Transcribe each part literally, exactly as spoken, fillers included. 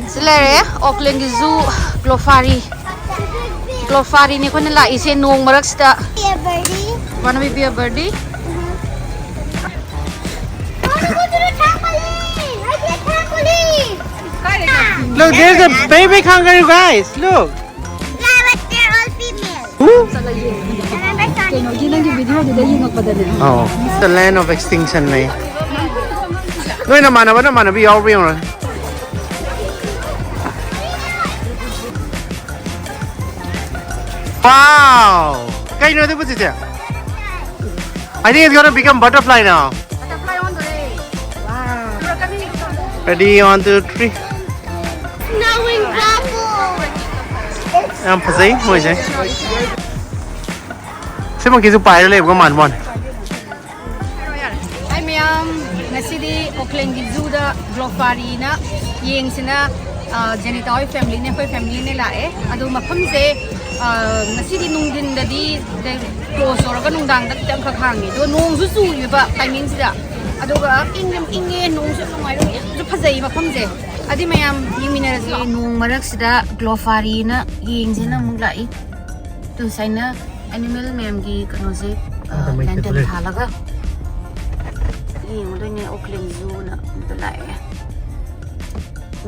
ꯁꯤ ꯂꯩꯔꯦ ꯑꯣꯛꯂꯦꯟꯒꯤ ꯖꯨ, ꯒ꯭ꯂꯣꯐꯥꯔꯤ꯫ ꯒ꯭ꯂꯣꯐꯥꯔꯤꯅꯤ ꯑꯩꯈꯣꯏꯅ ꯂꯥꯛꯏꯁꯦ ꯅꯣꯡ ꯃꯔꯛꯁꯤꯗ꯫ Be a birdie. Wanna be a birdie? I wanna go to the trampoline. I see a trampoline. Look, there's a baby kangaroo, guys. Look. Yeah, but they're all female. Who? Remember Sonic? ꯀꯩꯅꯣꯒꯤ ꯅꯪꯒꯤ ꯚꯤꯗꯤꯑꯣꯗꯨꯗ ꯌꯦꯡꯉꯛꯄꯗꯅꯦ꯫ ꯑꯧ, the land of extinction ꯅꯦ꯫ ꯅꯣꯏ ꯅꯃꯥꯟꯅꯕ ꯅꯃꯥꯟꯅꯕꯤ ꯌꯥꯎꯕ꯭ꯔꯥ ꯌꯦꯡꯉꯣ꯫ Wow! ꯀꯩꯅꯣ ꯑꯗꯨꯕꯨ ꯆꯤꯆꯦ? I think it's gonna become butterfly now. Ready, one, two, three. Snowing bubbles. ꯌꯥꯝ ꯐꯖꯩ ꯃꯣꯏꯁꯦ꯫ ꯁꯤ ꯃꯣꯡꯀꯤꯁꯨ ꯄꯥꯏꯔ ꯂꯩꯕꯒ ꯃꯥꯟꯕ ꯋꯥꯅꯤ꯫ ꯍꯥꯏ ꯃꯌꯥꯝ, ꯉꯁꯤꯗꯤ ꯑꯣꯛꯂꯦꯟꯒꯤ ꯖꯨꯗ ꯒ꯭ꯂꯣꯐꯥꯔꯤꯅ ꯌꯦꯡꯁꯤꯅ, ꯑ, ꯖꯦꯅꯤꯇꯥ ꯍꯣꯏ ꯐꯦꯃꯤꯂꯤꯅꯦ, ꯑꯩꯈꯣꯏ ꯐꯦꯃꯤꯂꯤꯅꯦ ꯂꯥꯛꯑꯦ꯫ ꯑꯗꯣ ꯃꯐꯝꯁꯦ, ꯑ, ꯉꯁꯤꯗꯤ ꯅꯨꯡꯊꯤꯟꯗꯗꯤ ꯀ꯭ꯂꯣꯖ ꯇꯧꯔꯒ ꯅꯨꯡꯗꯥꯡꯗ ꯈꯤꯇꯪꯈꯛ ꯍꯥꯡꯉꯤ꯫ ꯑꯗꯣ ꯅꯣꯡꯁꯨ ꯆꯨꯔꯤꯕ ꯇꯥꯏꯃꯤꯡꯁꯤꯗ, ꯑꯗꯨꯒ ꯏꯪ ꯌꯥꯝ ꯏꯪꯉꯦ, ꯅꯣꯡꯁꯨ ꯌꯥꯝ ꯅꯨꯡꯉꯥꯏꯔꯦ, ꯌꯥꯝꯁꯨ ꯐꯖꯩ ꯃꯐꯝꯁꯦ꯫ ꯑꯗꯨ ꯃꯌꯥꯝ ꯌꯦꯡꯃꯤꯟꯅꯔꯁꯤ꯫ ꯅꯣꯡ ꯃꯔꯛꯁꯤꯗ ꯒ꯭ꯂꯣꯐꯥꯔꯤꯅ ꯌꯦꯡꯁꯦꯅ ꯑꯃꯨꯛ ꯂꯥꯛꯏ꯫ ꯑꯗꯨ ꯁꯨꯃꯥꯏꯅ ꯑꯦꯅꯤꯃꯦꯜ ꯃꯌꯥꯝꯒꯤ ꯀꯩꯅꯣꯁꯦ, ꯑ, ꯑꯗ ꯃꯩ ꯂꯦꯟꯇꯔꯟ ꯊꯦꯠꯄ ꯂꯩ꯫ ꯊꯥꯜꯂꯒ ꯌꯦꯡꯉꯨꯗꯣꯏꯅꯦ ꯑꯣꯛꯂꯦꯟ ꯖꯨꯅ ꯑꯗꯨꯗ ꯂꯥꯛꯑꯦ꯫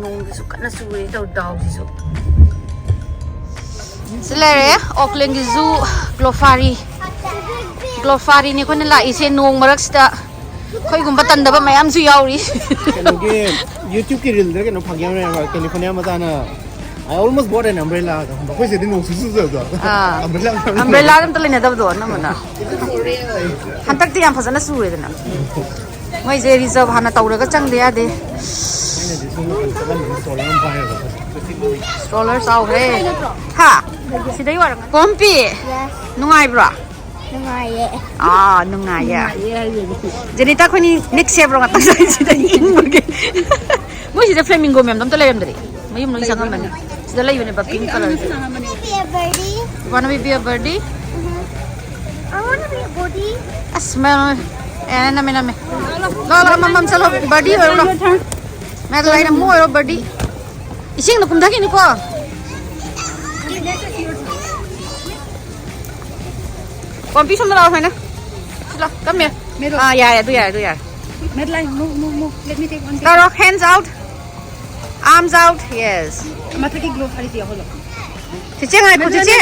ꯅꯣꯡꯁꯤꯁꯨ ꯀꯟꯅ ꯆꯨꯔꯦ ꯇꯧ ꯗꯥꯎꯁꯤꯁꯨ꯫ ꯁꯤ ꯂꯩꯔꯦ ꯑꯣꯛꯂꯦꯟꯒꯤ ꯖꯨ, ꯒ꯭ꯂꯣꯐꯥꯔꯤ꯫ ꯒ꯭ꯂꯣꯐꯥꯔꯤꯅꯤ ꯑꯩꯈꯣꯏꯅ ꯂꯥꯛꯏꯁꯦ ꯅꯣꯡ ꯃꯔꯛꯁꯤꯗ꯫ ꯑꯩꯈꯣꯏꯒꯨꯝꯕ ꯇꯟꯗꯕ ꯃꯌꯥꯝꯁꯨ ꯌꯥꯎꯔꯤ꯫ ꯀꯩꯅꯣꯒꯤ YouTube ꯀꯤ ꯔꯤꯜꯗ ꯀꯩꯅꯣ ꯐꯪꯉꯦ ꯍꯥꯏꯕ, ꯀꯦꯂꯤꯐꯣꯔꯅꯤꯌꯥ ꯃꯆꯥꯅ "I almost bought an umbrella" ꯗꯣ ꯈꯪꯕ꯭ꯔꯥ? ꯑꯩꯈꯣꯏ ꯁꯤꯗꯤ ꯅꯣꯡ ꯁꯨꯡꯆꯨ ꯆꯨꯗꯕ꯫ ꯑꯥ꯫ Umbrella ꯑꯝꯇ ꯂꯩꯅꯗꯕꯗꯣ ꯑꯅꯝꯕꯅ꯫ ꯍꯟꯗꯛꯇꯤ ꯌꯥꯝ ꯐꯖꯅ ꯆꯨꯔꯦꯗꯅ꯫ ꯃꯣꯏꯁꯦ ꯔꯤꯖꯥꯔꯚ ꯍꯥꯟꯅ ꯇꯧꯔꯒ ꯆꯪꯗ ꯌꯥꯗꯦ꯫ ꯑꯩꯅꯗꯤ ꯁꯣꯝ ꯅꯥꯀꯟ ꯆꯠꯂꯝꯕꯅꯤ, stroller ꯑꯃ ꯄꯥꯏꯔꯒ꯫ Stroller ꯆꯥꯎꯈ꯭ꯔꯦ꯫ ꯍꯥ? ꯁꯤꯗꯩ ꯑꯣꯏꯔꯝꯒꯅꯤ꯫ ꯄꯣꯝꯄꯤ! Yes. ꯅꯨꯡꯉꯥꯏꯕ꯭ꯔꯣ? ꯅꯨꯡꯉꯥꯏꯌꯦ꯫ ꯑꯥ, ꯅꯨꯡꯉꯥꯏꯌꯦ꯫ ꯅꯨꯡꯉꯥꯏꯌꯦ ꯍꯥꯏꯌꯦ꯫ ꯖꯦꯅꯤꯇꯥ, ꯑꯩꯈꯣꯏꯅꯤ ꯃꯤꯠ ꯁꯦꯞꯔꯣ ꯉꯥꯛꯇꯪ ꯆꯠꯂꯤꯁꯤꯗ ꯏꯪꯕꯒꯤ꯫ ꯃꯣꯏ ꯁꯤꯗ flamingo ꯃꯌꯥꯝꯗꯣ ꯑꯝꯇ ꯂꯩꯔꯝꯗ꯭ꯔꯤ꯫ ꯃꯌꯨꯝ ꯂꯣꯏ ꯆꯪꯉꯝꯃꯅꯤ꯫ ꯁꯤꯗ ꯂꯩꯕꯅꯦꯕ, pink colour say. Be a birdie. Wanna be a birdie? Mm-hmm. I wanna be a birdie. ꯑꯁ, ꯃꯌꯥꯝ, ꯑꯦ, ꯅꯝꯃꯦ, ꯅꯝꯃꯦ꯫ ꯂꯥꯛꯑꯣ, ꯂꯥꯛꯑꯣ, ꯑꯃꯃꯝ ꯆꯠꯂꯣ, birdie ꯑꯣꯏꯔꯣ, ꯂꯥꯛꯑꯣ꯫ ꯃꯌꯥꯝ ꯂꯩꯔꯝꯃꯨ ꯑꯣꯏꯔꯣ, birdie꯫ ꯏꯁꯤꯡꯗ ꯀꯨꯝꯊꯈꯤꯅꯤꯀꯣ꯫ ꯄꯣꯝꯄꯤ, ꯁꯣꯝꯗ ꯂꯥꯛꯑꯣ ꯁꯨꯃꯥꯏꯅ꯫ ꯁꯤ ꯂꯥꯛꯑꯣ, come here. ꯑꯥ, ꯌꯥꯔꯦ, ꯑꯗꯨ ꯌꯥꯔꯦ, ꯑꯗꯨ ꯌꯥꯔꯦ꯫ Madeline, move, move, move. Let me take one picture. ꯇꯧꯔꯣ, hands out. Arms out, yes. ꯃꯊꯛꯀꯤ glove ꯐꯔꯤꯁꯤ ꯌꯥꯎꯍꯜꯂꯣ꯫ ꯆꯤꯆꯦ ꯉꯥꯏꯈꯣ, ꯆꯤꯆꯦ꯫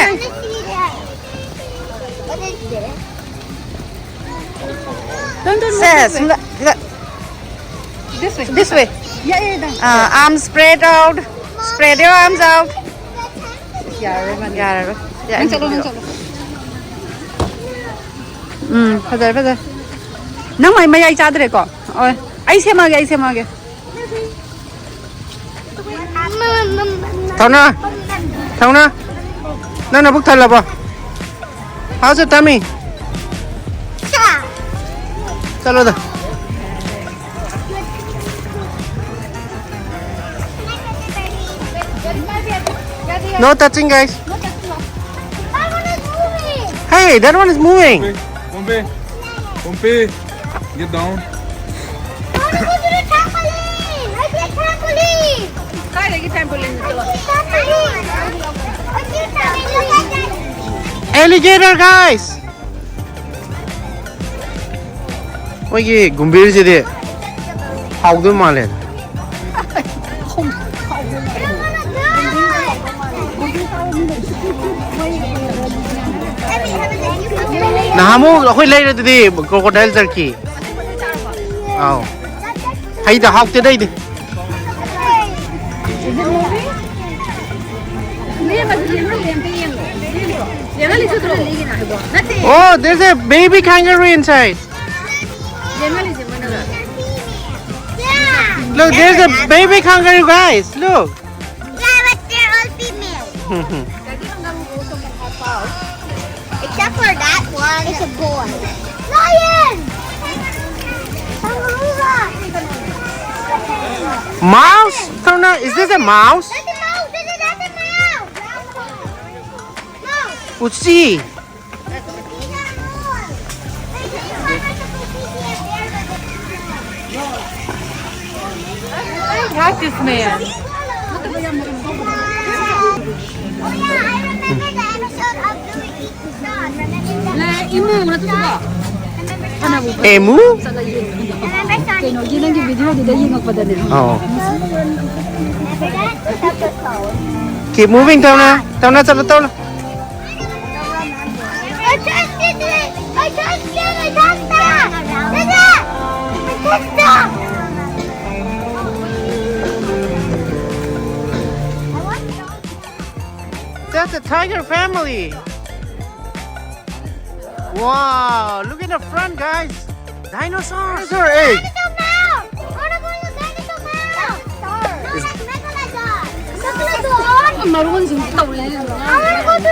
Don't, don't move say, this way. ꯁꯨꯝꯗ, ꯁꯤꯗ꯫ This way. This way. Yeah, yeah, yeah, done. Ah, arms spread out. Spread your arms out. ꯌꯥꯔꯔꯣꯏ, ꯃꯥꯗꯤ꯫ ꯌꯥꯔꯔꯣꯏ꯫ ꯅꯪ ꯆꯠꯂꯣ, ꯅꯪ ꯆꯠꯂꯣ꯫ ꯎꯝ, ꯐꯖꯔꯦ, ꯐꯖꯔꯦ꯫ ꯅꯪ ꯃꯥꯏ ꯃꯌꯥꯏ ꯆꯥꯗ꯭ꯔꯦꯀꯣ? ꯍꯣꯏ꯫ ꯑꯩ ꯁꯦꯝꯃꯛꯑꯒꯦ, ꯑꯩ ꯁꯦꯝꯃꯛꯑꯒꯦ꯫ ꯊꯧꯅ! ꯊꯧꯅ! ꯅꯪ ꯅꯕꯨꯛ ꯊꯜꯂꯕꯣ? How's your tummy? ꯆꯠꯂꯣꯗ꯫ No touching, guys. Hey, that one is moving. Pompi, Pompi, Pompi, get down. I wanna go to the trampoline. I play trampoline. ꯀꯥꯏꯗꯒꯤ trampoline? Trampoline. I play trampoline. Look at that. Alligator, guys. ꯃꯣꯏꯒꯤ ꯒꯨꯝꯕꯤꯔꯁꯤꯗꯤ ꯍꯥꯎꯗꯣꯏ ꯃꯥꯜꯂꯦ꯫ ꯅꯍꯥꯟꯃꯨꯛ ꯑꯩꯈꯣꯏ ꯂꯩꯔꯗꯨꯗꯤ crocodile jerky꯫ ꯑꯥꯎ꯫ ꯍꯩꯗ ꯍꯥꯎꯇꯦꯗ ꯑꯩꯗꯤ꯫ Oh, there's a baby kangaroo inside. Look, there's a baby kangaroo, guys. Look. Yeah, but they're all female. Except for that one. It's a boy. Lion! Kangaroo! Mouse? Tona, is this a mouse? That's a mouse! That's a, that's a mouse! Mouse! Practice, man. ꯏꯃꯨ ꯅꯠꯇ꯭ꯔꯣ? ꯐꯅꯕꯨ ꯐꯩ꯫ ꯑꯦꯃꯨ? ꯆꯠꯂ ꯌꯦꯡꯉꯨ꯫ ꯀꯩꯅꯣꯒꯤ ꯅꯪꯒꯤ ꯚꯤꯗꯤꯑꯣꯗꯨꯗ ꯌꯦꯡꯉꯛꯄꯗꯅꯦ꯫ ꯑꯧ꯫ Keep moving, ꯇꯧꯅ꯫ ꯇꯧꯅ ꯆꯠꯂꯣ, ꯇꯧꯅ꯫ That's a tiger family. Wow, look at the front, guys. Dinosaurs. Dinosaur egg. Dinosaur mouth. What about the dinosaur mouth? Megalodon. Megalodon. ꯃꯔꯣꯟꯁꯤꯡꯁꯤ ꯇꯧꯔꯦ꯫ I wanna go to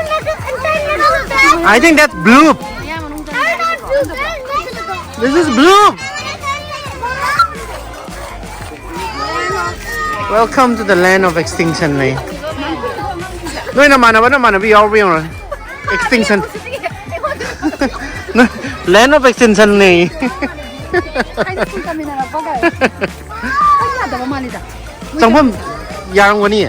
Megalodon. I think that's blue. Megalodon. This is blue. Welcome to the land of extinction ꯅꯦ꯫ ꯅꯣꯏ ꯅꯃꯥꯟꯅꯕ ꯅꯃꯥꯟꯅꯕꯤ ꯌꯥꯎꯕ꯭ꯔꯥ ꯌꯦꯡꯉꯣ꯫ Extinction꯫ Land of extinction ꯅꯦ꯫ ꯑꯩꯗꯤ school ꯇꯝꯃꯤꯟꯅꯔꯛꯄ ꯀꯥꯏ꯫ ꯌꯥꯗꯕ ꯃꯥꯜꯂꯤꯗ꯫ ꯆꯪꯐꯝ ꯌꯥꯔꯝꯒꯅꯤ꯫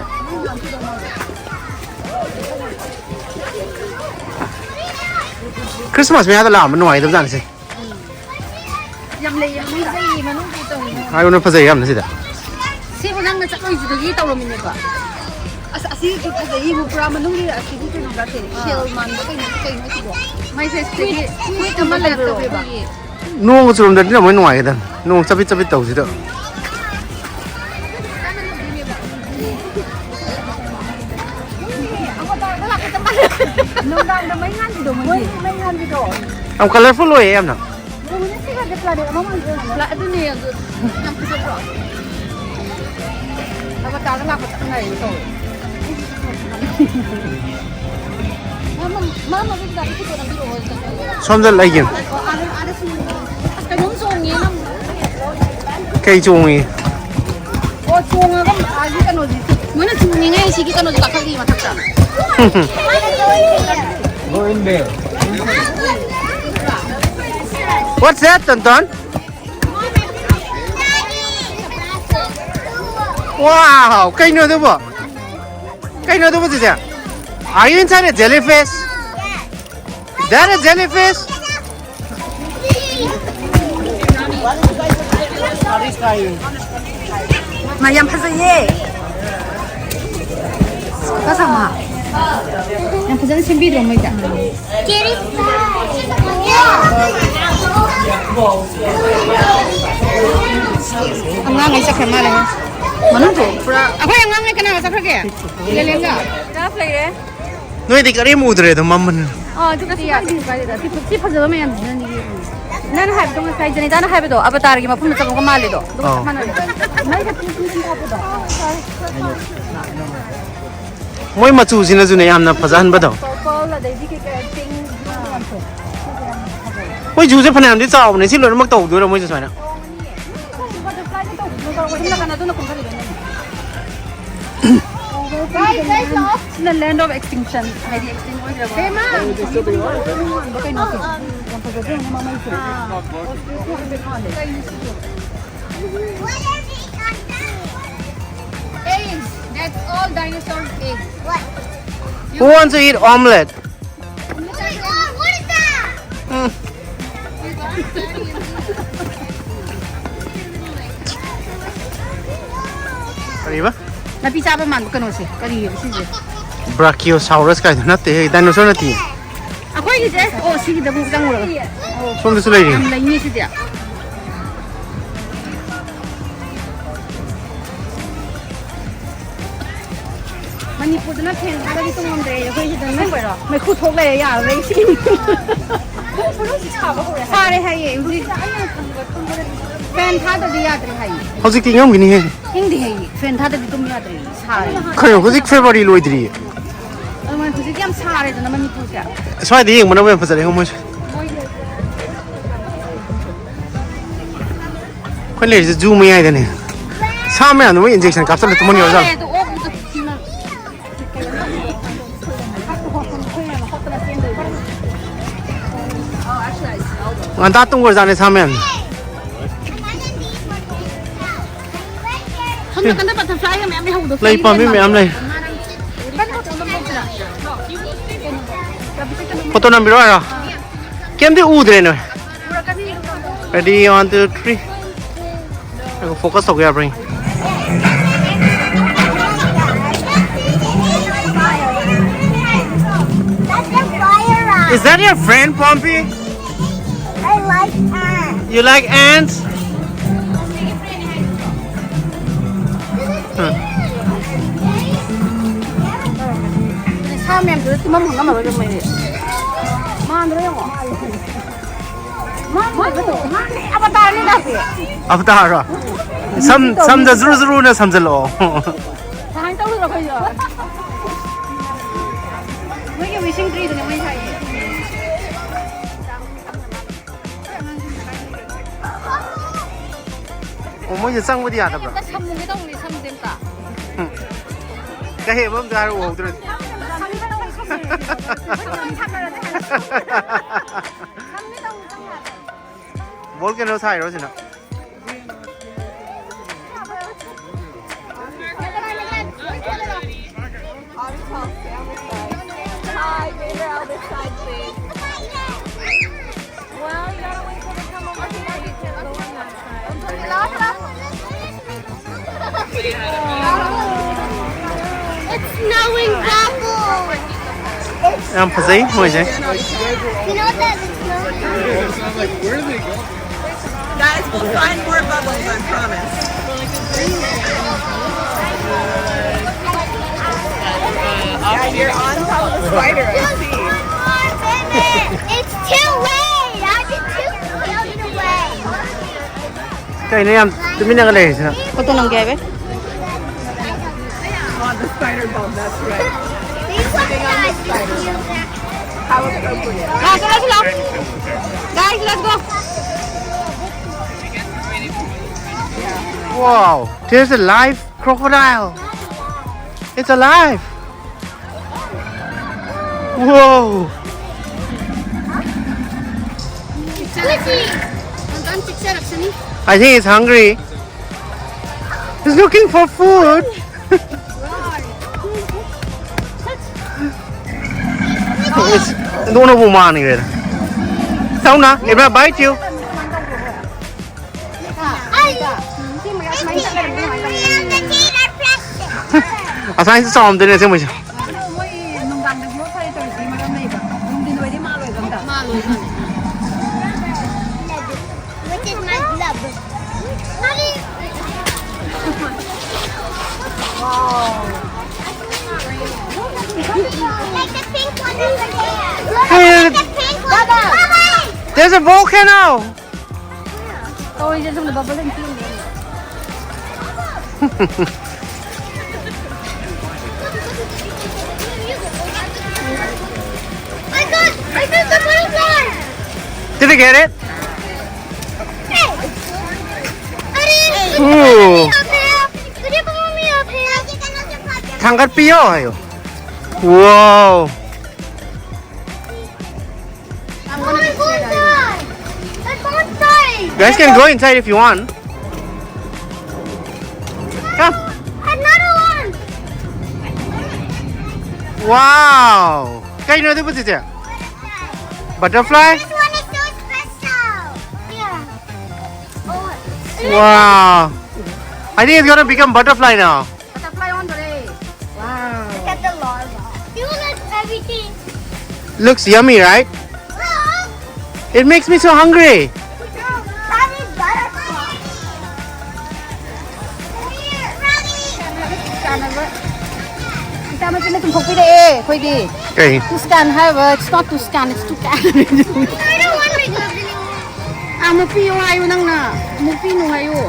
ꯈ꯭ꯔꯤꯁꯃꯥꯁ ꯃꯌꯥꯗ ꯂꯥꯛꯑꯝꯕ ꯅꯨꯡꯉꯥꯏꯒꯗꯕ ꯖꯥꯠꯅꯤꯁꯦ꯫ ꯌꯥꯝ ꯂꯩꯌꯦ, ꯃꯅꯨꯡ ꯆꯪꯉꯤ, ꯃꯅꯨꯡ ꯀꯩ ꯇꯧꯔꯤꯅꯣ? ꯍꯥꯏꯕꯅ ꯐꯖꯩ ꯌꯥꯝꯅ ꯁꯤꯗ꯫ ꯁꯤꯕꯨ ꯅꯪꯅ ꯆꯠꯂꯣꯏꯁꯤꯗꯒꯤ ꯇꯧꯔꯝꯃꯤꯅꯦꯕ꯫ ꯑꯁ, ꯑꯁꯤꯁꯨ ꯐꯖꯩ, ꯏꯕꯨ ꯄꯨꯔꯥ ꯃꯅꯨꯡꯒꯤ ꯑꯁꯤꯒꯤ ꯀꯩꯅꯣꯒꯁꯦ, shell ꯃꯥꯟꯕ ꯀꯩꯅꯣ, ꯀꯩꯅꯣ ꯁꯤꯕꯣ? ꯃꯥꯏꯁꯦ ꯁꯤꯗꯒꯤ ꯐꯨꯔꯤꯠ ꯑꯃ ꯂꯩꯕ꯭ꯔꯣ? ꯅꯣꯡꯒ ꯆꯨꯔꯝꯗ꯭ꯔꯗꯤ ꯌꯥꯝ ꯅꯨꯡꯉꯥꯏꯒꯗꯕꯅꯤ, ꯅꯣꯡ ꯆꯕꯤꯠ ꯆꯕꯤꯠ ꯇꯧꯁꯤꯗ꯫ ꯅꯨꯡꯗꯥꯡꯗ ꯃꯩ ꯉꯥꯟꯕꯤꯗꯣ, ꯃꯣꯏꯒꯤ ꯃꯩ ꯉꯥꯟꯕꯤꯗꯣ꯫ ꯌꯥꯝ colourful ꯑꯣꯏꯌꯦ ꯌꯥꯝꯅ꯫ ꯌꯦꯡꯉꯨꯅꯦ, ꯁꯤꯒꯁꯦ planet ꯑꯃ ꯃꯥꯟꯗ꯭ꯔꯣ? ꯄ꯭ꯂꯥ-, ꯑꯗꯨꯅꯦ, ꯑꯗꯨ ꯌꯥꯝ ꯐꯖꯗ꯭ꯔꯣ? ꯑꯕꯇꯥꯔꯗ ꯂꯥꯛꯄ ꯆꯞ ꯃꯥꯟꯅꯔꯦꯅꯦ ꯇꯧꯔꯤꯁꯦ꯫ ꯃꯥ, ꯃꯥ, ꯃꯥ, ꯃꯥ, ꯃꯥ, ꯃꯥ, ꯃꯥ, ꯁꯣꯝꯗ ꯂꯩꯒꯦ꯫ ꯑꯣ, ꯑꯥꯗ, ꯑꯥꯗ ꯁꯨꯝ, ꯑꯁ, ꯀꯩꯅꯣꯝ ꯆꯣꯡꯉꯦ ꯅꯪ꯫ ꯀꯩ ꯆꯣꯡꯉꯤ? ꯑꯣ, ꯆꯣꯡꯉꯒ ꯑꯥꯒꯤ ꯀꯩꯅꯣꯁꯤ, ꯃꯣꯏꯅ ꯆꯣꯡꯉꯤꯉꯩ ꯁꯤꯒꯤ ꯀꯩꯅꯣꯁꯤ ꯀꯥꯈꯠꯂꯤ ꯃꯊꯛꯇ꯫ What's that, ꯇꯣꯟꯇꯣꯟ? Wow! ꯀꯩꯅꯣ ꯑꯗꯨꯕꯣ? ꯀꯩꯅꯣ ꯑꯗꯨꯕꯣ, ꯆꯤꯆꯦ? Are you inside a jellyfish? That a jellyfish? ꯃꯥ ꯌꯥꯝ ꯐꯖꯩꯌꯦ꯫ ꯀꯁꯥꯃ꯫ ꯌꯥꯝ ꯐꯖꯅ ꯁꯦꯝꯕꯤꯗ꯭ꯔꯣ ꯃꯣꯏꯗ? ꯑꯉꯥꯡꯉꯩ ꯆꯠꯈ꯭ꯔ ꯃꯥꯜꯂꯦ꯫ ꯃꯅꯨꯡ ꯊꯣꯛ ꯄꯨꯔꯥ꯫ ꯑꯩꯈꯣꯏ ꯑꯉꯥꯡꯉꯩ ꯀꯅꯥꯒ ꯆꯠꯈ꯭ꯔꯒꯦ? ꯂꯦꯂꯦꯟꯒ? ꯂꯦꯂꯦꯟꯒ? ꯅꯣꯏꯗꯤ ꯀꯔꯤꯝ ꯎꯗ꯭ꯔꯦ ꯑꯗꯨꯝ ꯃꯝꯕꯅꯤꯅ꯫ ꯑꯥ, ꯑꯗꯨꯕꯨꯗꯤ ꯌꯥꯏ, ꯀꯩꯁꯨ ꯀꯥꯏꯗꯦꯗ꯫ ꯁꯤ, ꯁꯤ ꯐꯖꯕ ꯃꯌꯥꯝꯁꯤꯅꯅꯤ ꯌꯦꯡꯉꯨ꯫ ꯅꯪꯅ ꯍꯥꯏꯕꯗꯣ ꯉꯁꯥꯏ ꯖꯦꯅꯤꯇꯥꯅ ꯍꯥꯏꯕꯗꯣ ꯑꯕꯇꯥꯔꯒꯤ ꯃꯐꯝꯗ ꯆꯪꯉꯛꯄ ꯃꯥꯜꯂꯦꯗꯣ꯫ ꯑꯗꯨꯒ ꯑꯥꯎ꯫ ꯆꯞ ꯃꯥꯟꯅꯔꯦ꯫ ꯃꯩ ꯈꯛꯇꯪ ꯁꯨꯝ ꯁꯨꯝ ꯊꯥꯕꯗꯣ꯫ ꯃꯣꯏ ꯃꯆꯨꯁꯤꯅꯁꯨꯅꯦ ꯌꯥꯝꯅ ꯐꯖꯍꯟꯕꯗꯣ꯫ Purple, ꯑꯗꯩꯗꯤ ꯀꯩ ꯀꯩ pink, blue ꯃꯌꯥꯝꯁꯦ꯫ ꯁꯤꯁꯦ ꯌꯥꯝ ꯐꯖꯩ꯫ ꯃꯣꯏ ꯖꯨꯁꯦ ꯐꯅꯌꯥꯝꯗꯤ ꯆꯥꯎꯕꯅꯦ, ꯁꯤ ꯂꯣꯏꯅꯃꯛ ꯇꯧꯗꯣꯏꯔꯣ ꯃꯣꯏꯁꯦ ꯁꯨꯃꯥꯏꯅ? ꯁꯤꯅ land of extinction, ꯍꯥꯏꯗꯤ extinct ꯑꯣꯏꯈ꯭ꯔꯕ꯫ ꯀꯩꯅꯣꯁꯦ꯫ ꯌꯥꯝ ꯐꯖꯗ꯭ꯔꯣ ꯃꯃꯩꯁꯦ? Eggs. That's all dinosaur eggs. Who wants to eat omelette? Oh my God, what is that? ꯎꯝ꯫ ꯀꯔꯤꯕ? ꯅꯥꯄꯤ ꯆꯥꯕ ꯃꯥꯟꯕ ꯀꯩꯅꯣꯁꯦ꯫ ꯀꯔꯤꯌꯦꯕ ꯁꯤꯁꯦ? Brachiosaurus ꯀꯥꯏꯗꯣ ꯅꯠꯇꯦꯍꯦ, dinosaur ꯅꯠꯇꯦ꯫ ꯑꯩꯈꯣꯏꯒꯤꯁꯦ, ꯑꯣ, ꯁꯤꯒꯤꯗ ꯑꯃꯨꯛ ꯆꯪꯉꯨꯔꯒ꯫ ꯁꯣꯝꯗꯁꯨ ꯂꯩꯔꯤ꯫ ꯌꯥꯝ ꯂꯩꯅꯤ ꯁꯤꯗꯤ꯫ ꯃꯅꯤꯄꯨꯔꯗꯅ ꯐꯦꯟ ꯊꯥꯗꯗꯤ ꯇꯨꯝꯉꯝꯗ꯭ꯔꯦ, ꯑꯩꯈꯣꯏ ꯁꯤꯗꯅ ꯃꯩꯈꯨ ꯊꯣꯛ ꯂꯩꯔꯦ, ꯌꯥꯔꯔꯣꯏ ꯁꯤ꯫ ꯁꯥꯔꯦ ꯍꯥꯏꯌꯦ ꯍꯧꯖꯤꯛ꯫ ꯐꯦꯟ ꯊꯥꯗꯗꯤ ꯌꯥꯗ꯭ꯔꯦ ꯍꯥꯏꯌꯦ꯫ ꯍꯧꯖꯤꯛꯇꯤ ꯏꯪꯉꯝꯒꯤꯅꯤꯍꯦ꯫ ꯏꯪꯗꯦ ꯍꯥꯏꯌꯦ, ꯐꯦꯟ ꯊꯥꯗꯗꯤ ꯇꯨꯝ ꯌꯥꯗ꯭ꯔꯦ, ꯁꯥꯔꯦ꯫ ꯀꯩꯅꯣ, ꯍꯧꯖꯤꯛ February ꯂꯣꯏꯗ꯭ꯔꯤꯌꯦ꯫ ꯑꯗꯨꯃꯥꯏꯅ ꯍꯧꯖꯤꯛ ꯌꯥꯝ ꯁꯥꯔꯦꯗꯅ ꯃꯅꯤꯄꯨꯔꯁꯦ꯫ ꯁ꯭ꯋꯥꯏꯗ ꯌꯦꯡꯕꯅ ꯌꯥꯝ ꯐꯖꯔꯦ ꯃꯣꯏꯁꯦ꯫ ꯑꯩꯈꯣꯏ ꯂꯩꯔꯤꯁꯦ ꯖꯨ ꯃꯌꯥꯏꯗꯅꯦ꯫ ꯁꯥ ꯃꯌꯥꯝꯗꯣ ꯃꯣꯏ injection ꯀꯥꯞꯁꯜꯂ ꯇꯨꯝꯍꯟꯈ꯭ꯔꯕ ꯖꯥꯠꯂꯣ? ꯉꯟꯇꯥ ꯇꯨꯝꯈ꯭ꯔꯖꯥꯠꯅꯦ ꯁꯥ ꯃꯌꯥꯝꯁꯦ꯫ ꯁꯣꯝ ꯅꯥꯀꯟꯗ butterfly ꯃꯌꯥꯝ ꯂꯩꯍꯧꯕꯗꯣ꯫ ꯂꯩ ꯄꯥꯝꯕꯤ ꯃꯌꯥꯝ ꯂꯩ꯫ ꯐꯣꯇꯣ ꯅꯝꯕꯤꯔꯣ ꯍꯥꯏꯔꯣ? ꯀꯩꯝꯇ ꯎꯗ꯭ꯔꯦ ꯅꯣꯏ꯫ Ready, one, two, three. Focus ꯇꯧꯒꯦ ꯌꯥꯕ꯭ꯔꯥ? Is that your friend, Pompey? I like ants. You like ants? ꯁꯥ ꯃꯌꯥꯝꯗꯨꯗ ꯇꯨꯝꯐꯝ ꯈꯪꯉꯝꯃꯔꯣꯏꯗ ꯃꯣꯏꯗꯤ꯫ ꯃꯥꯟꯗ꯭ꯔꯣ ꯌꯦꯡꯉꯣ꯫ ꯃꯥꯟꯗ꯭ꯔꯣ? ꯃꯥꯟꯗꯦ, ꯑꯕꯇꯥꯔꯅꯤ ꯂꯥꯛꯄꯤ꯫ ꯑꯕꯇꯥꯔꯔꯣ? ꯁꯝ, ꯁꯝꯗ ꯖꯨꯔꯨ ꯖꯨꯔꯨꯅ ꯁꯝꯖꯜꯂꯛꯑꯣ꯫ ꯁꯨꯃꯥꯏꯅ ꯇꯧꯗ꯭ꯔꯣ ꯑꯩꯈꯣꯏꯁꯨ? ꯃꯣꯏꯒꯤ wishing treeꯗꯨꯅꯦ ꯃꯣꯏ ꯁꯥꯏꯁꯦ꯫ ꯑꯣ, ꯃꯣꯏꯁꯦ ꯆꯪꯕꯗꯤ ꯌꯥꯗꯕ꯭ꯔꯥ? ꯑꯝꯇ ꯁꯝꯃꯨꯒꯦ ꯇꯧꯕꯅꯤ, ꯁꯝꯁꯦ ꯑꯝꯇ꯫ ꯎꯝ꯫ ꯀꯩ ꯍꯥꯏꯕ ꯑꯝꯇ ꯍꯥꯏꯔꯛꯎ ꯍꯧꯗ꯭ꯔꯗꯤ꯫ ꯚꯣꯜꯀꯦꯅꯣ ꯁꯥꯏꯔꯣ ꯁꯤꯅ? Hi, Gabriel, this side, please. Well, you gotta wait till they come over here. You can't go on that side. It's snowing bubbles. ꯌꯥꯝ ꯐꯖꯩ ꯃꯣꯏꯁꯦ꯫ You know that it's snowing. Guys, we'll find more bubbles, I promise. Yeah, you're on top of the spider, I see. It's too late! I did two feet away! ꯀꯩꯅꯣ ꯌꯥꯝ ꯇꯨꯃꯤꯟꯅꯒ ꯂꯩꯔꯤꯁꯤꯅ? Photo ꯅꯝꯒꯦ ꯍꯥꯏꯕꯩ꯫ On the spider bump, that's right. Sitting on the spider bump. How appropriate. ꯂꯥꯛꯑꯣ, ꯆꯠꯂꯁꯤ ꯂꯥꯛꯑꯣ꯫ Guys, let's go. Wow, there's a live crocodile. It's alive. Whoa. I think it's hungry. He's looking for food. It's, ꯇꯣꯛꯅꯕꯨ ꯃꯥꯟꯈ꯭ꯔꯦꯗ꯫ ꯁꯧꯅ, if I bite you꯫ ꯑꯁꯥꯏꯁꯤ ꯆꯥꯎꯔꯝꯗꯣꯏꯅꯦ ꯑꯁꯦꯡꯕꯩꯁꯦ꯫ Which is my club. Like the pink one over there. Look, hey, the pink one. Bye-bye. There's a volcano. Oh, he's just gonna bubble and feel. I got, I got the butterfly. Did you get it? Hey. Ooh. Up here. Could you pull me up here? ꯊꯥꯡꯒꯠꯄꯤꯌꯣ ꯍꯥꯏꯌꯣ꯫ Wow. I'm gonna be scared. Guys can go inside if you want. Come. Another one. Wow. ꯀꯩꯅꯣ ꯑꯗꯨꯕꯨ ꯆꯤꯆꯦ? Butterfly? This one is so special. Yeah. Oh. Wow. I think it's gonna become butterfly now. Butterfly on the way. Wow. Look at the larva. You look everything. Looks yummy, right? It makes me so hungry. Tiny butterfly. ꯏꯆꯥ ꯃꯆꯤꯟꯅ ꯆꯨꯝꯊꯣꯛꯄꯤꯔꯛꯑꯦ ꯑꯩꯈꯣꯏꯗꯤ꯫ ꯀꯩ? Too scan ꯍꯥꯏꯕ, it's not too scan, it's too can. I don't want my gloves anymore. ꯑꯃꯨꯛ ꯄꯤꯌꯨ ꯍꯥꯏꯌꯨ ꯅꯪꯅ, ꯑꯃꯨꯛ ꯄꯤꯅꯨ ꯍꯥꯏꯌꯨ꯫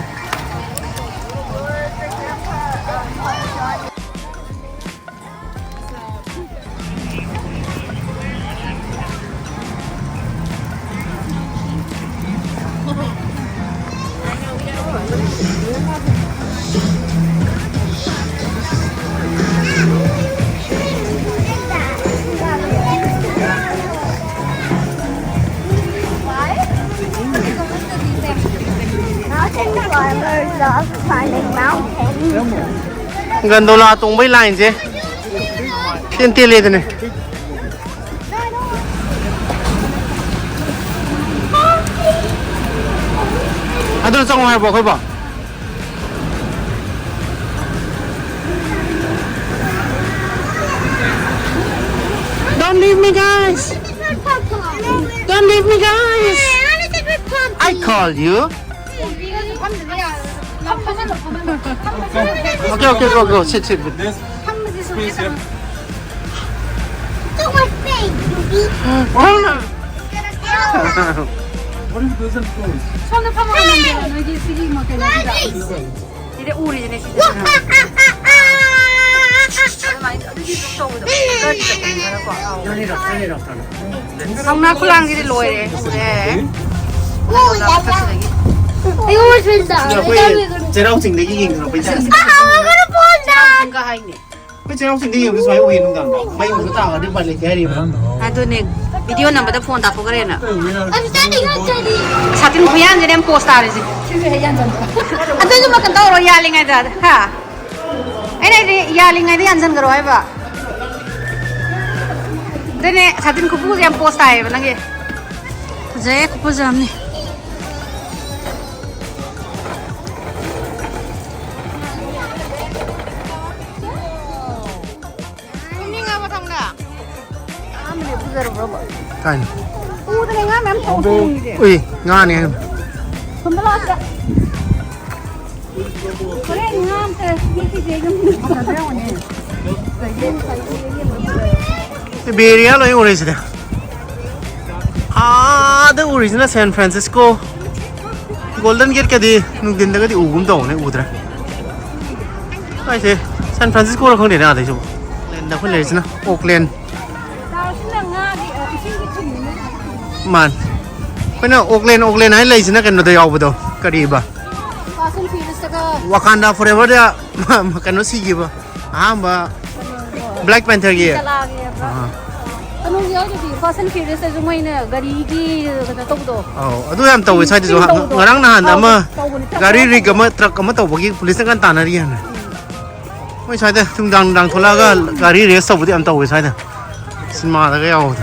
Mountain climbers love climbing mountains. Gondola ꯇꯣꯡꯕꯩ ꯂꯥꯏꯟꯁꯦ ꯇꯦꯟ ꯇꯦꯜꯂꯦꯗꯅꯦ꯫ ꯆꯪꯉꯣ ꯍꯥꯏꯕ꯭ꯔꯣ ꯑꯩꯈꯣꯏꯕꯣ? Don't leave me, guys. Don't leave me, guys. I call you. Okay, okay, go, go. Sit, sit. This space here. What if it doesn't close? 솜도 펴먹으면 돼. 너희들이 막 이렇게 이제 ఊరి지네 진짜. ꯀꯧꯅꯥ ꯈꯨꯂꯥꯡꯒꯤꯗꯤ ꯂꯣꯏꯔꯦ꯫ ꯎꯔꯦ꯫ ꯑꯩ ꯎꯔꯁꯤꯗ꯫ ꯑꯩꯈꯣꯏ ꯆꯩꯔꯥꯎ ꯆꯤꯡꯗꯒꯤ ꯌꯦꯡꯊꯔꯛꯄꯩ ꯇꯥꯏꯞ꯫ ꯑꯩꯈꯣꯏ ꯆꯩꯔꯥꯎ ꯆꯤꯡꯗ ꯌꯦꯡꯕꯗ ꯁꯨꯃꯥꯏꯅ ꯎꯏ ꯅꯨꯡꯗꯥꯡꯗ꯫ ꯃꯩ ꯑꯃꯨꯛ ꯇꯥꯔꯗꯤ ꯎꯄꯥꯏ ꯂꯩꯇꯦ ꯍꯥꯏꯔꯤꯕ꯫ ꯑꯗꯨꯅꯦ꯫ ꯚꯤꯗꯤꯑꯣ ꯅꯝꯕꯗ ꯐꯣꯟ ꯇꯥꯊꯣꯛꯈ꯭ꯔꯦꯅ꯫ ꯁꯥꯇꯤꯟ ꯈꯨꯌꯥꯟꯁꯤꯅꯦ ꯌꯥꯝ ꯄꯣꯁ ꯇꯥꯔꯤꯁꯦ꯫ ꯑꯗꯨꯁꯨ ꯃꯇꯝ ꯇꯧꯔꯣ ꯌꯥꯜꯂꯤꯉꯩꯗ꯫ ꯍꯥ? ꯑꯩꯅ ꯍꯥꯏꯗꯤ ꯌꯥꯜꯂꯤꯉꯩꯗ ꯌꯥꯟꯁꯤꯟꯈ꯭ꯔꯣ ꯍꯥꯏꯕ꯫ ꯑꯗꯨꯅꯦ ꯁꯥꯇꯤꯟ ꯈꯨꯄꯨꯁꯦ ꯌꯥꯝ ꯄꯣꯁ ꯇꯥꯏꯌꯦꯕ ꯅꯪꯒꯤ꯫ ꯐꯖꯩꯌꯦ ꯈꯨꯄꯨꯁꯦ ꯌꯥꯝꯅꯤ꯫ ꯇꯨꯝꯅꯤꯡꯉꯕ ꯊꯪꯅ? ꯀꯥꯏꯅ? ꯎꯗꯅ ꯉꯥ ꯃꯌꯥꯝ ꯇꯣꯡꯉꯤꯁꯦ꯫ ꯎꯏ, ꯉꯥꯅꯦ ꯍꯥꯏꯅ꯫ ꯁꯣꯝꯗ ꯂꯥꯛꯑꯣ ꯁꯤꯗ꯫ ꯍꯣꯔꯦꯟ ꯉꯥ ꯑꯝꯇ ꯍꯦꯛꯈꯤꯁꯦ ꯌꯨꯝꯗ꯫ ꯕꯦ ꯑꯦꯔꯤꯌꯥ ꯂꯣꯏ ꯎꯔꯦ ꯁꯤꯗ꯫ ꯑꯥꯗ ꯎꯔꯤꯁꯤꯅ ꯁꯦꯟ ꯐ꯭ꯔꯥꯟꯁꯤꯁꯀꯣ꯫ ꯒꯣꯜꯗꯟ ꯒꯦꯠꯀꯗꯤ ꯅꯨꯡꯊꯤꯟꯗꯒꯗꯤ ꯎꯒꯨꯝ ꯇꯧꯕꯅꯦ, ꯎꯗ꯭ꯔꯦ꯫ ꯀꯥꯏꯁꯦ? ꯁꯦꯟ ꯐ꯭ꯔꯥꯟꯁꯤꯁꯀꯣꯔ ꯈꯪꯗꯦꯅꯦ ꯑꯥꯗꯩꯁꯨ꯫ ꯑꯣꯛꯂꯦꯟꯗ ꯑꯩꯈꯣꯏ ꯂꯩꯔꯤꯁꯤꯅ ꯑꯣꯛꯂꯦꯟ꯫ ꯃꯥꯅꯤ꯫ ꯑꯩꯈꯣꯏꯅ ꯑꯣꯛꯂꯦꯟ, ꯑꯣꯛꯂꯦꯟ ꯍꯥꯏꯅ ꯂꯩꯁꯤꯅ ꯀꯩꯅꯣꯗ ꯌꯥꯎꯕꯗꯣ, ꯀꯔꯤꯕ? ꯋꯥꯀꯥꯟꯗꯥ ꯐꯣꯔꯦꯚꯔꯗ ꯀꯩꯅꯣ ꯁꯤꯈꯤꯕ ꯑꯍꯥꯟꯕ ꯕ꯭ꯂꯦꯛ ꯄꯦꯟꯊꯔꯒꯤ꯫ ꯑꯥ꯫ ꯀꯩꯅꯣꯁꯨ ꯌꯥꯎꯗꯨꯗꯤ, ꯐꯥꯁ ꯑꯦꯟ ꯐ꯭ꯌꯨꯔꯤꯌꯁꯇꯁꯨ ꯃꯣꯏꯅ ꯒꯥꯔꯤꯒꯤ ꯀꯩꯅꯣ ꯇꯧꯕꯗꯣ꯫ ꯑꯧ, ꯑꯗꯨ ꯌꯥꯝ ꯇꯧꯋꯦ ꯁ꯭ꯋꯥꯏꯗꯁꯨ꯫ ꯁꯤꯝ ꯇꯧꯕꯗꯣ꯫ ꯉꯔꯥꯡ ꯅꯍꯥꯟ ꯑꯧ, ꯑꯃ ꯇꯧꯕꯅꯤ, ꯇꯧꯕꯅꯤ꯫ ꯒꯥꯔꯤ ꯔꯤꯛ ꯑꯃ, ꯇ꯭ꯔꯛ ꯑꯃ ꯇꯧꯕꯒꯤ ꯄꯨꯂꯤꯁꯅ ꯀꯟꯅ ꯇꯥꯟꯅꯔꯤ ꯍꯥꯏꯅ꯫ ꯃꯣꯏ ꯁ꯭ꯋꯥꯏꯗ ꯅꯨꯡꯗꯥꯡ ꯅꯨꯡꯗꯥꯡ ꯊꯣꯛꯂꯛꯑꯒ ꯒꯥꯔꯤ ꯔꯦꯁ ꯇꯧꯕꯗꯤ ꯌꯥꯝ ꯇꯧꯋꯦ ꯁ꯭ꯋꯥꯏꯗ꯫ ꯁꯤꯅꯦꯃꯥꯗꯒ ꯌꯥꯎꯕꯗꯣ꯫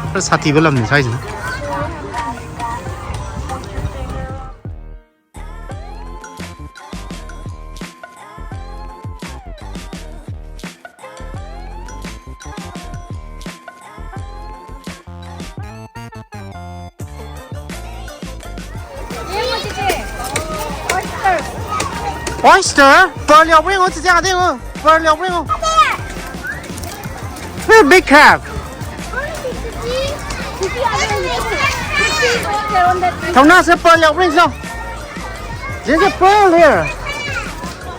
ꯈꯔ ꯁꯥꯊꯤꯕ ꯂꯝꯅꯤ ꯁ꯭ꯋꯥꯏꯁꯤꯅ꯫ Oyster? Pearl ꯌꯥꯎꯕ꯭ꯔꯥ ꯌꯦꯡꯉꯣ, ꯆꯤꯆꯦ, ꯑꯥꯗ ꯌꯦꯡꯉꯣ꯫ Pearl ꯌꯥꯎꯕ꯭ꯔꯥ ꯌꯦꯡꯉꯣ꯫ Hey, big crab. ꯊꯧꯅꯥꯁꯦ pearl ꯌꯥꯎꯕ꯭ꯔꯥ ꯌꯦꯡꯁꯤ ꯂꯥꯎ꯫ There's a pearl here.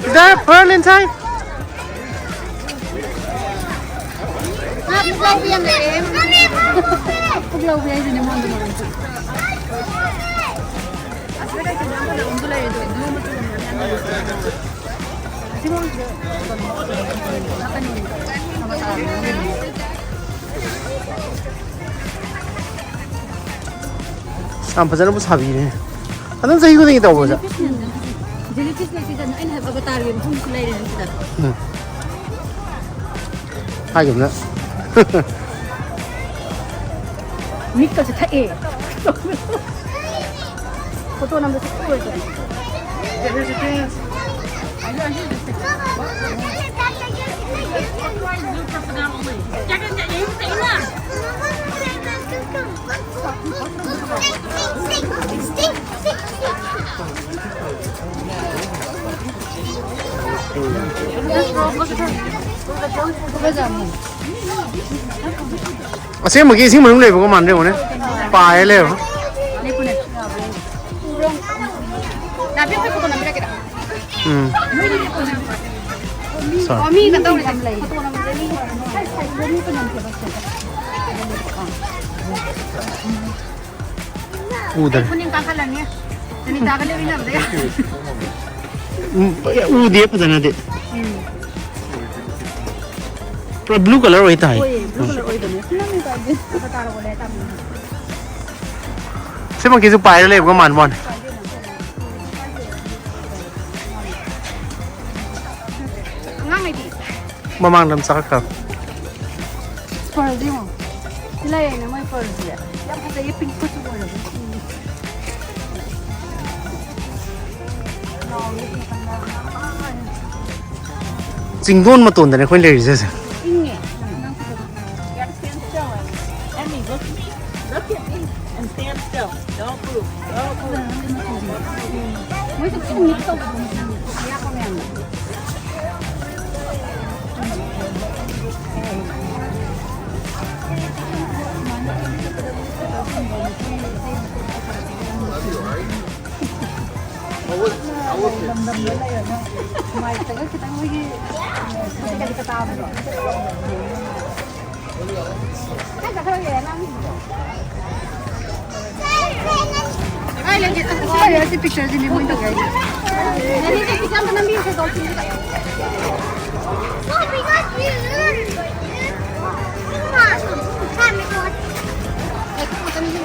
Is there a pearl inside? ꯉꯥ ꯄꯨꯛꯂꯥꯎꯕꯤ ꯌꯥꯝ ꯂꯩꯔꯦ꯫ ꯄꯨꯛꯂꯥꯎꯕꯤ ꯍꯥꯏꯁꯤꯅꯦ ꯃꯉꯣꯟꯗ ꯃꯔꯣꯟꯁꯨ꯫ ꯑꯁꯤꯗ ꯀꯩ ꯀꯩꯅꯣ ꯌꯥꯝ ꯐꯖꯕ ꯑꯃꯁꯨ ꯂꯩꯔꯦ ꯑꯗꯣ, blue ꯃꯆꯨꯒꯨꯝꯕ ꯌꯥꯝ ꯂꯩꯔꯦ꯫ ꯑꯁꯤ ꯃꯑꯣꯡꯁꯤꯗ ꯀꯩꯅꯣ ꯅꯥꯀꯟ ꯑꯣꯏꯅ ꯊꯝꯃ ꯇꯥꯔꯦ꯫ ꯌꯥꯝ ꯐꯖꯅꯕꯨ ꯁꯥꯕꯤꯔꯦ꯫ ꯑꯗꯨꯝ ꯆꯍꯤ ꯈꯨꯗꯤꯡꯒꯤ ꯇꯧꯕ꯭ꯔꯣ, ꯁꯦ? Jellyfish ꯅꯦ ꯁꯤꯗ, ꯑꯩꯅ ꯍꯥꯏꯕ avatar ꯒꯤ ꯃꯐꯝꯁꯨ ꯂꯩꯔꯦ ꯁꯤꯗ꯫ ꯎꯝ꯫ ꯍꯥꯏꯈꯤꯕꯅ꯫ ꯃꯤꯠꯀꯁꯦ ꯊꯛꯑꯦ꯫ ꯐꯣꯇꯣ ꯅꯝꯕꯁꯨ ꯀꯨꯏꯔꯣꯏꯗꯕꯅꯤ꯫ ꯑꯁꯦꯡꯕꯒꯤ ꯏꯁꯤꯡ ꯃꯅꯨꯡ ꯂꯩꯕꯒ ꯃꯥꯟꯅꯗꯦ, ꯌꯦꯡꯉꯨꯅꯦ꯫ ꯄꯥꯏꯔ ꯂꯩꯕ꯫ ꯂꯦꯞꯄꯨꯅꯦ꯫ ꯎꯕ꯭ꯔꯣ? ꯅꯥꯄꯤ ꯑꯩꯈꯣꯏ ꯐꯣꯇꯣ ꯅꯝꯕꯤꯔꯛꯀꯦꯔꯥ? ꯎꯝ꯫ ꯃꯣꯏꯗꯤ ꯂꯦꯞꯄꯨꯅꯦ꯫ ꯁꯣꯔꯤ꯫ ꯑꯣ, ꯃꯤ ꯀꯩꯅꯣ ꯇꯧꯔꯤꯁꯦ꯫ ꯐꯣꯇꯣ ꯅꯝꯕꯁꯦ ꯃꯤ ꯎꯗ꯭ꯔꯦ꯫ ꯑꯩ ꯈꯨꯅꯤꯡ ꯀꯥꯡꯈꯠꯂꯅꯤ꯫ ꯖꯅꯤꯇꯥꯒ ꯂꯦꯞꯃꯤꯟꯅꯕꯗ ꯌꯥ-, ꯎꯝ, ꯎꯗꯦ ꯐꯖꯅꯗꯤ꯫ ꯎꯝ꯫ ꯄꯨꯔꯥ blue colour ꯑꯣꯏ ꯇꯥꯏ꯫ ꯍꯣꯏ, blue colour ꯑꯣꯏꯕꯅꯦ꯫ ꯁꯤꯃꯛꯀꯤꯁꯨ ꯄꯥꯏꯔ ꯂꯩꯕꯒ ꯃꯥꯟꯕ ꯋꯥꯅꯤ꯫ ꯑꯉꯥꯡꯉꯩꯗꯤ꯫ ꯃꯃꯥꯡꯗ ꯑꯃ ꯆꯥꯈ꯭ꯔꯕ꯫ Pearl ꯁꯦ ꯌꯦꯡꯉꯣ꯫ ꯁꯤ ꯂꯩꯔꯦꯅꯦ ꯃꯣꯏ pearl ꯁꯦ꯫ ꯌꯥꯝ ꯐꯖꯩꯌꯦ, pink ꯃꯆꯨ ꯑꯣꯏꯔꯒ꯫ ꯆꯤꯡꯗꯣꯟ ꯃꯇꯣꯟꯗꯅꯦ ꯑꯩꯈꯣꯏ ꯂꯩꯔꯤꯁꯦ ꯍꯧꯖꯤꯛ꯫ ꯏꯪꯉꯦ꯫ Emmy, look at me. Look at me. And stand still. Don't move. Don't move. ꯃꯣꯏꯁꯨ ꯂꯣꯏꯅ mix ꯇꯧꯕꯗꯣ ꯃꯆꯨ꯫ ꯂꯝꯗꯝꯗ ꯂꯩꯔꯒ ꯅꯨꯡꯉꯥꯏꯇꯒ ꯈꯤꯇꯪ ꯃꯣꯏꯒꯤ ꯀꯔꯤ ꯀꯔꯤ ꯇꯥꯕꯗꯣ꯫ ꯁꯤ ꯄꯤꯛꯆꯔꯁꯤꯅꯦ ꯃꯣꯏ ꯇꯧꯔꯤꯁꯦ꯫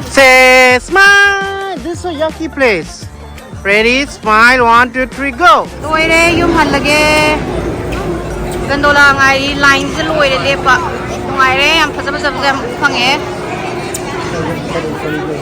Say smile. This is a yucky place. Ready? Smile. One, two, three, go. ꯂꯣꯏꯔꯦ, ꯌꯨꯝ ꯍꯜꯂꯒꯦ꯫ ꯒꯟꯗꯣꯂꯥ ꯉꯥꯏꯔꯤ꯫ ꯂꯥꯏꯟꯁꯦ ꯂꯣꯏꯔꯦ ꯂꯦꯞꯄ꯫ ꯅꯨꯡꯉꯥꯏꯔꯦ꯫ ꯌꯥꯝ ꯐꯖ ꯐꯖꯕꯁꯦ ꯌꯥꯝ ꯐꯪꯉꯦ꯫